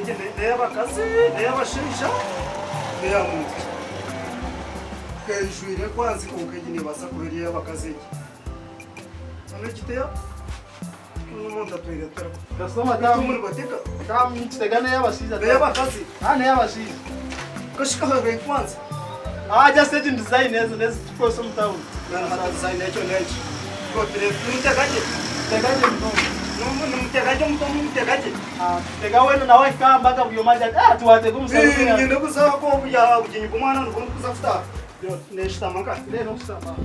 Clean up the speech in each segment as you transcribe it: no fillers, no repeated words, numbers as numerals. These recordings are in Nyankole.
Egi n'ey'abakazi, n'ey'abashaija, n'eya muntu ki? Keijwire enkwanzi kwonka egi neebaasa kuba eri ey'abakazi egi. Nana egi teya n'omuntu atwire atariko. Kasitoma Beitu omuri batega. Nikitega n'ey'abashaija. N'ey'abakazi. Ah, n'ey'abashaija. Kashikaho enkwanzi. Ah, just egi design ezo n'ezi tukozesa omu town. Mbwenu hati design ekyo n'eki. Nimutega gye. Tega gye munonga. Nimutega gye omuto nimutega gye. Ah, tega weena nawe ahika aha mbaga buri omwe agira ati, ah tiwatega omushaija. Niinyenda kuza aho bugyenyi bw'omwana nibwo ndikuza kutaaha. Neeshutama nkahi? Reeba okushutama aho.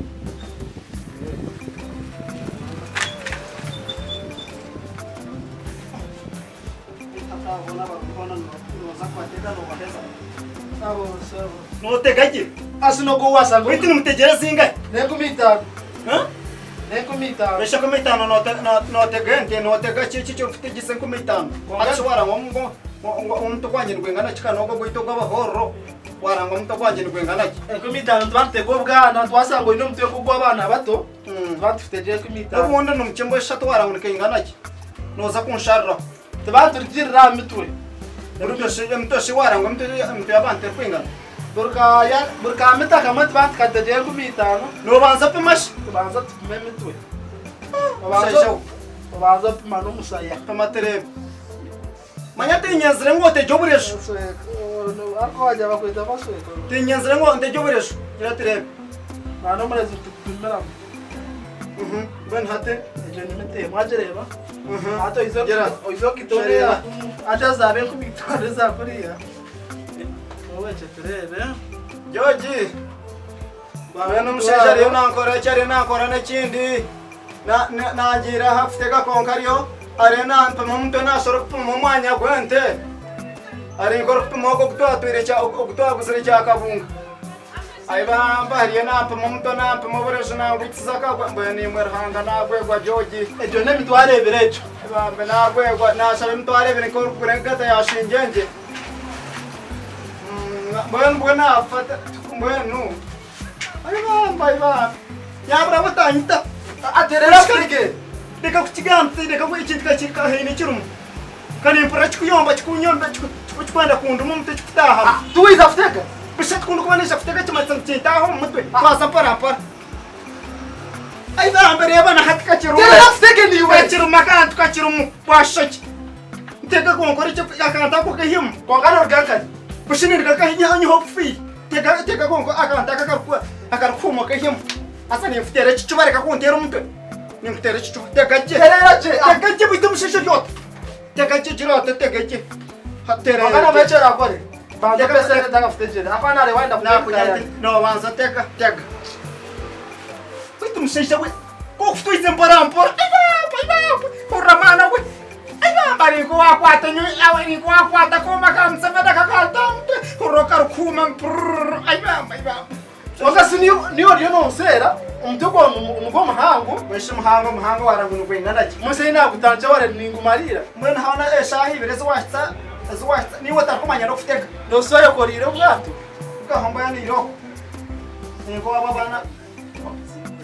Notega gye. Asi nogu wasanga. Waitu nimutegyera zingahi? Nenkumi itaano. Nenkumi itaano. Esha 50 notega ente notega ki eki ekirikutegesa 5000. Hati shi warangwa ngu omutwe gwangye nigwingana ki kandi n'ogwo gwaitu ogw'abahororo warangwa omutwe gwangye nigwingana ki? 5000 nituba nitutega obwana twasanga oine omutwe nk'ogw'abaana bato tuba nitukutegera 5000. N'obundi nimukye mbwenu shi hati warangwa nikaingana ki? Nooza kunshariraho. Tuba niturugirira aha mitwe. Emitwe shi warangwa emitwe y'abantu terikwingana? Buri ka mita kamwe tuba nitukategera 5000. Noobanza pima shi? Tubanza tupima emitwe. Mushaija we. Obanza opima n'omusaya. Pima tureebe. Manya tinyenzire ngu otegye obureju. Ariko wagira bakweta masweko. Tinyenzire ngu ntegye obureju. Gira tureebe. Nana omurezi nitugupimiramu. Mbwenu hati. Egyo ni mita emwe wagireeba. Hati Gira. oize ogitore Shereera. hati ezaaba 5000 eza kuriya. Wowe tureebe. George. Mbwenu omushaija ariyo nankora eki ariyo nankora n'ekindi. Nangiira aha kutega kwonka ariyo ariyo nampima omutwe nashora okupima omwanya gw'ente. Ari nk'orikupima ogwo ogu twatwire ogu twaguzire kyakabunga. Ai bamba ariyo nampima omutwe nampima obureju nangwitsiza akagwa mbwenu imwe Ruhanga nagwegwa George. Egyo n'emitwaro ebiri egyo. Bambe nagwegwa nashaba emitwaro ebiri nk'orikugura enkata ya shingyengye. Mbwenu bwo nafata mbwenu ai bamba ai bamba yabura butanyita Aterera afutege. Reka kukigamba reka ekintu kahaine kirimu kanimpurira kikuyomba kikunyomba kikwenda kunduma omutwe kikutaahamu. Tiwija kutega? Busha tikundukuba naija kutega kimanyisa ngu kintaaha omu mutwe twaza mpora mpora. Ai bamba reeba na hati kakirimu. Terera afutege niiwe. Kakirimu akantu kakirimu washusha ki? Ntega kwonka orekye akantu ako kaihemu. Kwonka noruga nkahi? Busha ninduga nkahi nyowe obufiire. Tega tega kwonka akantu ako akarikuhuma okaihemu. Haza ninkuteera ekicuba reka kunteera omutwe. Ninkuteera ekicuba. Tega gye. Terera gye. Tega gye beitu omushaija ori ota. Tega gye gira ota tega gye. Kwonka nabwo eki orakore, banza ope esente otakafutegire ahakuba nareeba wayenda Nakugira nti nobanza tega tega. Beitu mushaija we kokutwize mpora mpora. Ai bamba ai bamba. Hurira mwana we. Ai bamba ari nkowakwata ari nkowakwata akooma ka Museveni akakanta aha mutwe. Hurira karikuhuma ngu ai bamba ai bamba. Kwonka si niiwe oriyo nonseera, omutwe gwawe nigwo muhango. Mbwenu shi muhango muhango waara ngu nigwingana ki? Musa naakutandikira ware ningumariira. Mbwenu hoona eshaaha ibiri ezi waahitsa ezi waahitsa niiwe otarikumanya n'okutega. Nooshusha oyekoreire obwato. Ngaho mbwenu iroho. Ninka abo abaana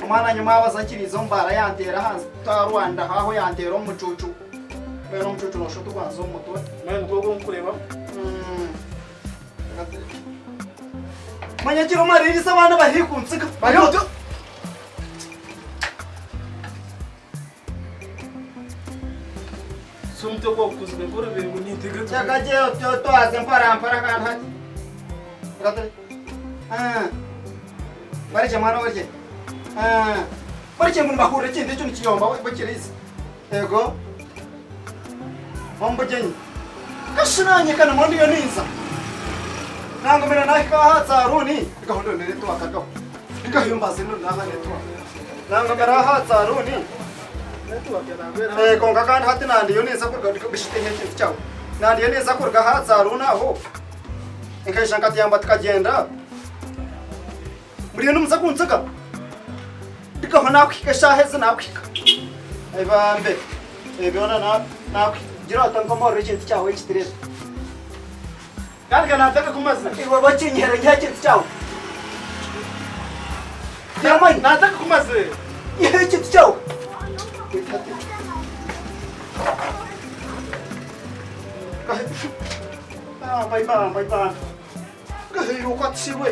omwana nyuma abaza akiriize omu baara yanteera ahansi twarwanira aho yanteera omu mucuucu. Mbwenu omucuucu nooshusha oti gwanza omu mutwe. Mbwenu nigwo ogu orikureebamu. Manya gira omaririze abaana bari haihi kuntsiga. Bari otu. Si omutwe gwawe gukuzire nk'orubingo nintega enju. Tega gye otwaze mpora mpora kandi hati. Reka Ah. Bareke mwana bareke. Ah. Bareke ngu nibahurira ekintu ekyo nikiyomba bakiriise. Ego. Omu bugyenyi. Kashi naanye ka nimwo ndiyo ninza. Nangumire nahika aha saruuni ngaho ndonde network gaho. Ngaho mbaze ndonde aha network. Nangumire aha saruuni. Network nangwera. Eh, konka kandi hati nandiyo ninza kuruga bishite ekintu kyawe. Nandiyo ninza kuruga aha saruuni aho. Nkaija nkatyamba tukagyenda. Muriyo nimuza kuntsiga? Ndikaho nakuhika eshaaha ezi nakuhika. Ai bambe, ebi byona nakuhika. Gira ota nkomorora ekintu kyawe eki tureebe. Kandi ka nateka kumaze. Iwe bakinyihere nyihe ekintu kyawe. Gira amanyi. Nateka kumaze. Nyihe ekintu kyawe. Bamba ibamba ibamba. Gaheire okwatisirwe.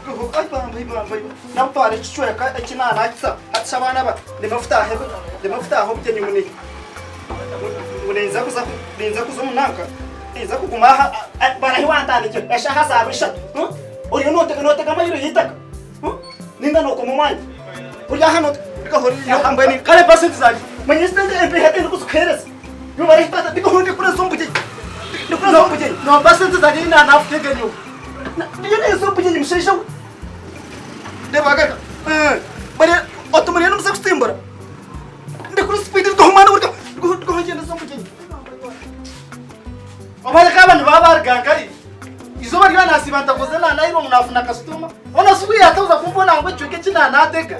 Ibamba ibamba ibamba. Nakutwara ekicweka eki nanakisa hatisa abaana aba ndeme kutaaha ndeme kutaaha obugyenyi ngu ni ngu ninza kuza ninza kuza omu nanka ninza kuguma aha barahi wantandikira eshaaha zaaba ishatu oriyo nootega nootega amayiro y'eitaka Ninga nokoma omwanya ori aha mbwenu Kare pasenti zangye. Manya esente empeha tindi kuzikuhereza yobara tata ndikuhurira ndikureza omu bugyenyi ndikureza omu bugyenyi Nompa sente zangye nyine aha naakutega enyowe. Ndiyo neza omu bugyenyi mushaija we reeba agaruka bari otumuriyo nimuza kutsimbura ndi kuri speed ndikuhumana ndikuhongyendeza omu bugyenyi. Oba reka aba nibaba baruga nkahi? Izooba ryona nasiiba ntakoze na nayirwa ngu nafuna kasitoma. Hoona si buriya atooza kumbona ngu ekicweka eki naanatega.